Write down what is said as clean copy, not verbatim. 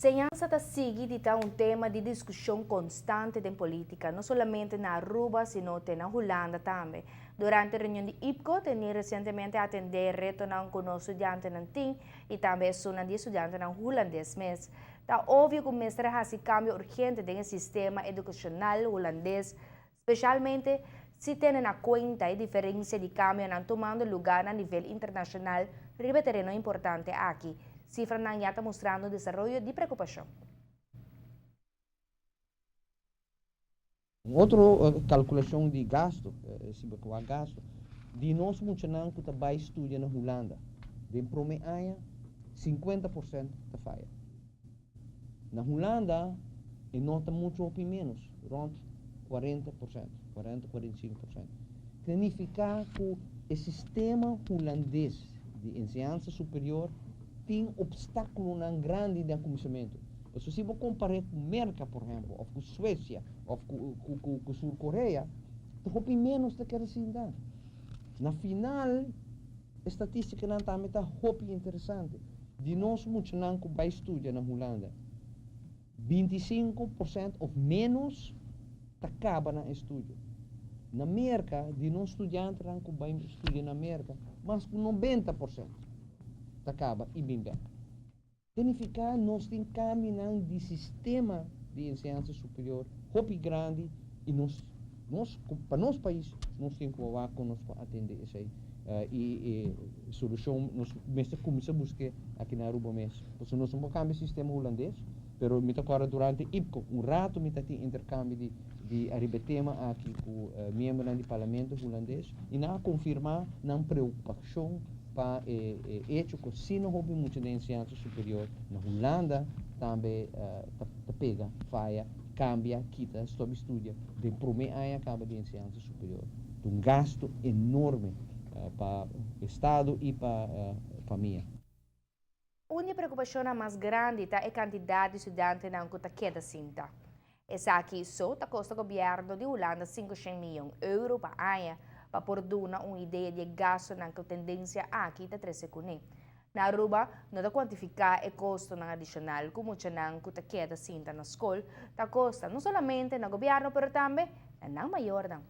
Enseñansa ta sigui di ta un tema di discusion constante den politica, no solamente na Aruba, sino te na Hulanda tambe. Durante reunion di IPCO, teni recientemente a atende retonan cu nos studiantenan tin y tambe esunnan di e studiantenan Hulandes mes. Ta obvio cu mester haci cambio urgente den e sistema educacional Hulandes, Specialmente si tene na cuenta e diferencia di cambionan tumando lugar na nivel internacional riba e tereno importante aki. Cifranan ya ta mustrando un desaroyo di preocupacion. Un otro calculacion di gasto, si bo wak gasto, di nos muchanan cu ta bay studia na Hulanda den prome aña, 50% ta faya. Na Hulanda e no ta mucho hopi menos, rond 40%, 40, 45%. Significa cu e sistema Hulandes di enseñansa superior tin obstaculonan grandi den cuminsamento. Pasobra si bo compare cu Merca, por ehempel, of cu Suecia, of cu Sur Korea, ta hopi menos ta keda sinta. Na final, E statisticanan tambe ta hopi interesante. Di nos muchanan cu bay studia na Hulanda, 25% of menos ta caba nan estudio. Na Merca, di nos studiantenan cu bay studia na Merca, mas cu 90% ta caba y bin bek. Significa nos tin cambionan di sistema di enseñansa superior hopi grandi y nos nos pa nos pais nos tin cu wak con nos por atende esey y e solucion nos mester cuminsa busque aki na Aruba mes pasobra nos no por cambia sistema Hulandes pero mi ta corda durante IPCO un rato mi ta tin intercambio di di ariba e tema aki cu miembronan di parlamento Hulandes y nan a confirma nan preocupacion Pa e hecho cu si no hopi mucha den enseñansa superior na Hulanda tambe ta pega, faya, cambia, kita, stop di studia den prome aña caba di enseñansa superior. Ta un gasto enorme pa estado y pa famia. Un di e preocupacionnan mas grandi ta e cantidad di studiantenan cu ta keda sinta. Esaki so ta kosta gobièrnu di Hulanda 500 miyon euro pa aña pa por duna un idea di e gastunan ku tendensia aki ta trese kuné. Na Aruba no ta kuantifiká e kostonan adishonal ku muchanan ku ta keda sinta na skol ta kosta no solamente na gobièrnu pero tambe na nan mayornan.